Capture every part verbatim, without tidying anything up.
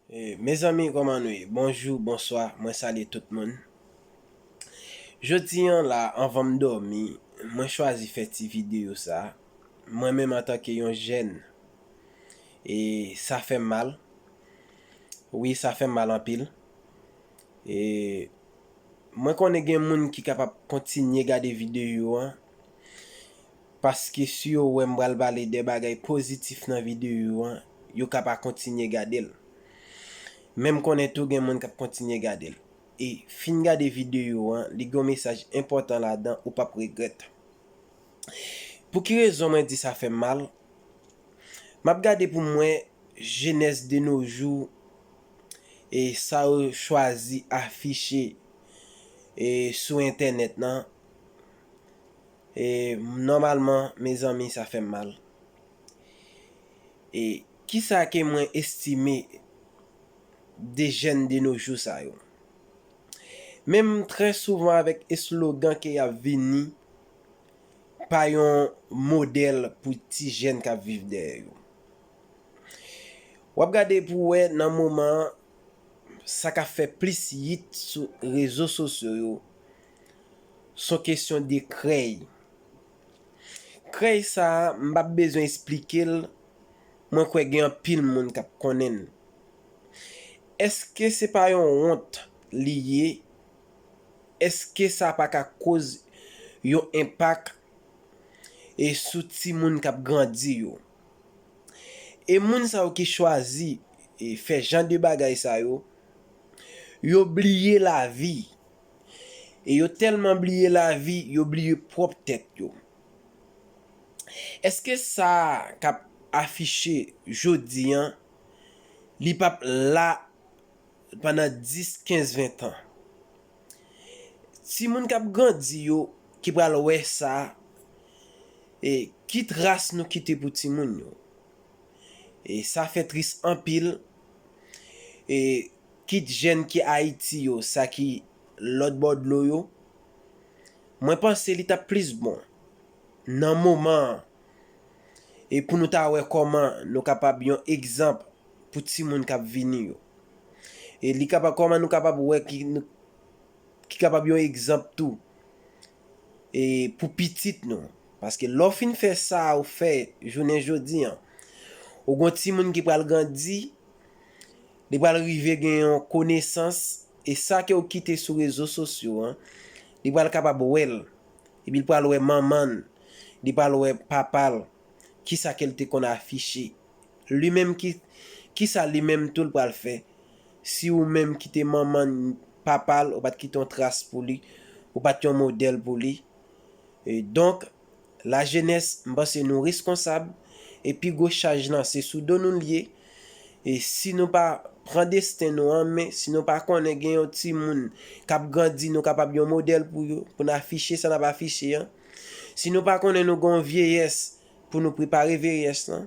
E, mezanmi, kòman nou ye? Bonjou, bonswa, mwen salye tout moun. Jodi an la, anvan m dòmi, mwen chwazi fè ti videyo sa. Mwen menm antanke yon jèn, e sa fè m mal. Wi, sa fè m mal anpil. E mwen konnen gen moun ki kapab kontinye gade videyo an, paske si yo wè m pral pale de bagay pozitif nan videyo an, yo ka pa kontinye gade l. Men m konnen tou gen moun k ap kontinye gade l. E fin gade videyo an, li gen yon mesaj enpòtan ladan, ou p ap regrèt. Pou ki rezon mwen di sa fè m mal? M ap gade pou m wè jenès de nos jours e sa yo chwazi afiche e sou entènèt lan. E nòmalman, mezanmi, sa fè m mal. E kisa ke mwen estime de jèn de nos jours sa yo? Menm trè souvan avèk eslogan ke y ap vini pa yon modèl pou ti jèn k ap viv dèyè yo. W ap gade pou w wè nan moman an, sa k ap fè plis yit sou rezo sosyo yo, s on kesyon de krèy. Krèy sa a, m p ap bezwen esplike l, mwen kwè gen anpil moun k ap konnen l. Èske se pa yon wont li ye? Èske sa pa ka koz yon enpak e sou timoun k ap grandi yo? E moun sa yo ki chwazi e fè jan de bagay sa yo, yo bliye lavi. E yo tèlman bliye lavi, yo bliye pwòp tèt yo. Èske sa k ap afiche jodi an, li p ap la pandan dis, kenz, ven tan? Timoun k ap grandi yo ki pral wè sa, e ki tras nou kite pou timoun yo? E sa fè tris anpil. E kit jèn ki Ayiti yo, sa ki lòt bò dlo yo, mwen panse li t ap plis bon nan moman an, e pou nou ta wè kòman nou kapab yon egzanp pou timoun k ap vini yo. E li kapab, kòman nou kapab wè ki, nou, ki kapab yon egzanp tou e pou pitit nou. Paske lè w fin fè sa ou fè jounen jodi an, ou gon timoun ki pral grandi, li pral rive gen yon konesans, e sa ke w kite sou rezo sosyo an, li pral kapab wè l, epi l pral wè manman l, li pral wè papa l, kisa ke l te konn afiche. Li menm ki, kisa li menm tou l pral fè? Si ou menm kite manman l, papa l, ou pa t kite yon tras pou li, ou pa t yon modèl pou li. E donk, lajenès, m panse nou reskonsab, e pi gwo chaj lan se sou do nou l ye. E si nou pa pran desten nou an men, si nou pa konnen gen yon timoun k ap grandi, nou kapab yon modèl pou yo, pou n afiche sa n ap afiche an. Si nou pa konnen nou gen yon vyeyès pou nou prepare vyeyès lan,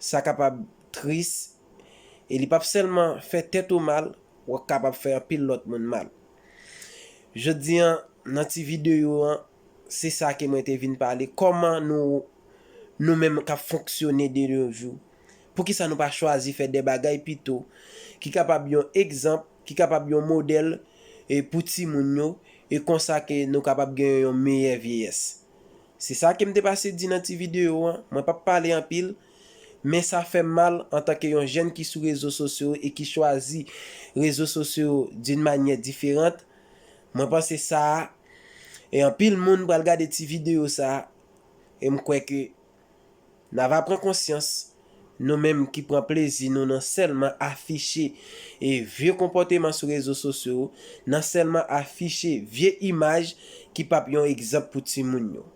sa kapab tris, e li p ap sèlman fè tèt ou mal, w ap kapab fè anpil lòt moun mal. Jodi an, nan ti videyo an, se sa ke mwen te vin pale, kòman nou, nou menm k ap fonksyone de nos jours, poukisa nou pa chwazi fè de bagay pito ki kapab yon egzanp, ki kapab yon modèl, e pou timoun yo, e konsa ke nou kapab gen yon meyè vyeyès. Se sa ke m te pase di nan ti videyo an. Mwen p ap pale anpil, men sa fè m mal antanke yon jèn ki sou rezo sosyo e ki chwazi rezo sosyo d'une manière différente. Mwen panse sa a, e anpil moun pral gade ti videyo sa a, e m kwè ke n ava pran konsyans, nou menm ki pran plezi nou nan sèlman afiche e vye konpòteman sou rezo sosyo, nan sèlman afiche vye imaj ki p ap yon egzanp pou timoun yo.